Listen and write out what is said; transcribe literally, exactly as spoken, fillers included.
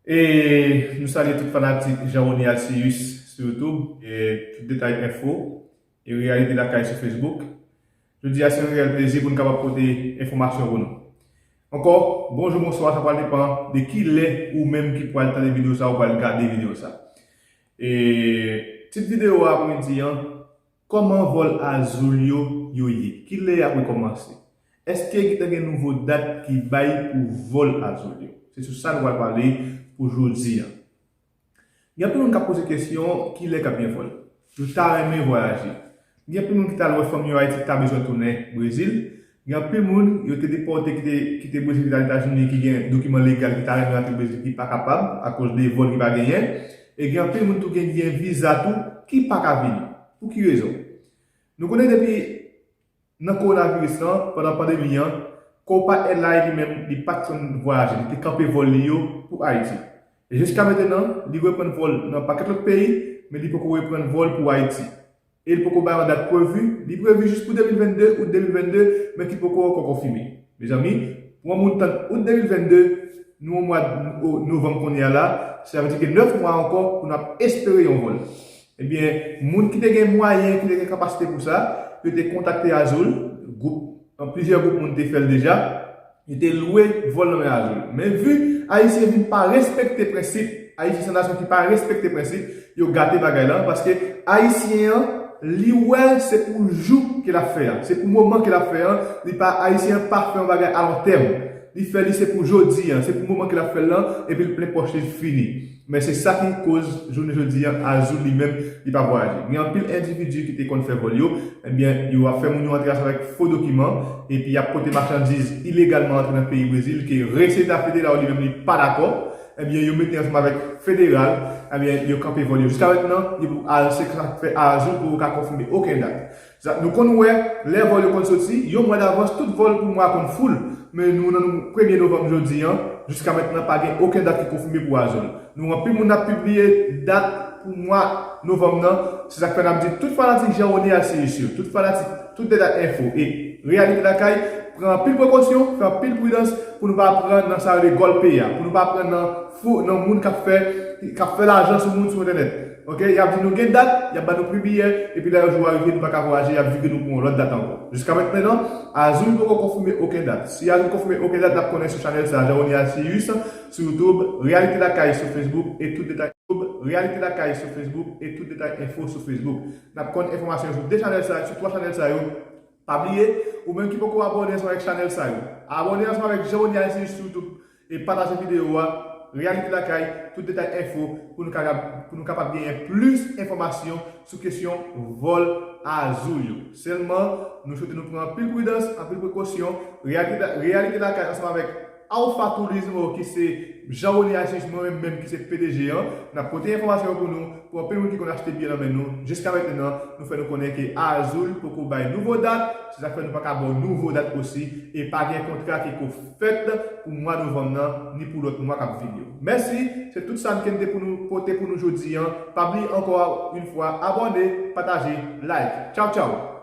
E nou salye tout fanatik Jean Rony Alcius sou YouTube, e tout detay enfo, e Reyalite Lakay sou Facebook. Jodi a se yon reyèl plezi pou n kapab pote enfòmasyon pou nou. Ankò, bonjou, bonswa, sa pral depann de ki lè ou menm ki pral tande videyo sa, ou pral gade videyo sa. E tit videyo a apremidi an, kòman vòl Azul yo, yo ye? Ki lè y ap rekòmanse? Èske gentan gen nouvo dat ki bay pou vòl Azul yo? Se sou sa nou pral pale pou jodi a. Gen anpil moun k ap poze kesyon, ki lè k ap gen vòl? Yo ta renmen vwayaje. Gen anpil moun ki t al wè fanmi yo Ayiti, ki ta bezwen tounen Brezil. Gen anpil moun yo te depòte, kite, kite Brezil, ki t al Etazini, ki gen dokiman legal, ki ta renmen rantre Brezil, ki pa kapab akoz de vòl ki pa genyen. E gen anpil moun tou gen, gen viza tou, ki pa ka vini. Pou ki rezon? Nou konnen depi nan kowonaviris lan, pandan pandemi an, Copa Airlines li menm, li pa t konn vwayaje, li te kanpe vòl li yo pou Ayiti. E jiska mentenan, li reprann vòl nan pakèt lòt peyi, men li poko reprann vòl pou Ayiti. E li poko bay yon dat previ, li previ jis pou de mil vennde, out de mil vennde, men ki poko ankò konfime. Mezanmi, pou yon moun tann out de mil vennde, nou an mwa novanm kounye a la, sa vle di ke nèf mwa ankò pou n ap espere yon vòl. Ebyen, moun ki te gen mwayen, ki te gen kapasite pou sa, yo te kontakte Azul, gwoup, plizyè gwoup moun te fè l deja, yo te lwe vòl nan men Azul. Men vi Ayisyen vin pa respekte prensip, Ayisyen se yon nasyon ki pa respekte prensip, yo gate bagay la, paske Ayisyen an, li wè se pou jou ke l ap fè a, se pou moman ke l ap fè a, li pa, Ayisyen an pa fè yon bagay a lon tèm. Li fè li se pou jodi a, se pou moman ke l ap fè l lan, epi l plen pòch li, l fini. Men se sa ki koz jounen jodi a, Azul li menm, li pa vwayaje. Gen anpil endividi ki te konn fè vòl yo, ebyen, yo ap fè moun yo antre ansanm avèk fo dokiman, epi y ap pote machandiz ilegalman antre nan peyi Brezil, ke Receita Federal li menm li pa dakò. Ebyen, yo mete ansanm avèk federal, ebyen, yo kanpe vòl yo. Jiska mentnan, yo, se sa k fè Azul poko ka konfime okenn dat. Sa, nou konn wè, lè vòl yo konn soti, yon mwa davans, tout vòl pou mwa konn full. Men nou nan premye novanm jodi a, jiska mentnan pa gen okenn dat ki konfime pou Azul. Nou anpil moun ap pibliye dat pou mwa novanm nan, se sa k fè n ap di tout fanatik Jean Rony Alcius yo, tout fanatik, tout detay enfo e Reyalite Lakay, pran anpil prekosyon, fè anpil pridans pou nou pa pran nan sa yo rele gòlpe a, pou nou pa pran nan fo, nan moun k ap fè, k ap fè lajan sou moun sou entènèt. Oke, y ap di nou gen dat, y ap ba nou pri biyè, epi lè jou a rive, nou pa ka vwayaje, y ap vire nou pou yon lòt dat ankò. Jiska mentnan, Azul poko konfime okenn dat. Si Azul konfime okenn dat, n ap konnen sou chanèl sa, Jean Rony Alcius, sou YouTube, Reyalite Lakay sou Facebook, e tout detay, Reyalite Lakay sou Facebook, e tout detay enfo sou Facebook. N ap konn enfòmasyon sou de chanèl sa, sou twa chanèl sa yo. Pa bliye, ou menm ki poko abòne ansanm avèk chanèl sa yo, abòne ansanm avèk Jean Rony Alcius sou YouTube. E pataje videyo a, Reyalite Lakay, tout detay enfo, pou nou kapab, pou nou kapab genyen plis enfòmasyon sou kesyon vòl Azul yo. Sèlman, nou swete nou pran anpil pridans, anpil prekosyon. Reyalite, Reyalite Lakay ansanm avèk Alpha Tourism, ki se Jean Rony Alcius, mwen menm, menm ki se P D G an, n ap pote enfòmasyon yo pou nou, pou anpil moun ki konn achte biyè nan men nou. Jiska mentnan, nou fè nou konnen ke Azul poko bay nouvo dat, se sa k fè nou pa ka ba w nouvo dat osi, e pa gen kontra ki ko fèt pou mwa novanm nan, ni pou lòt mwa k ap vini yo. Mèsi, se tout sa m te gen pou nou pote pou nou jodi a. Pa bliye ankò yon fwa, abòne, pataje, like. Tchaw, tchaw!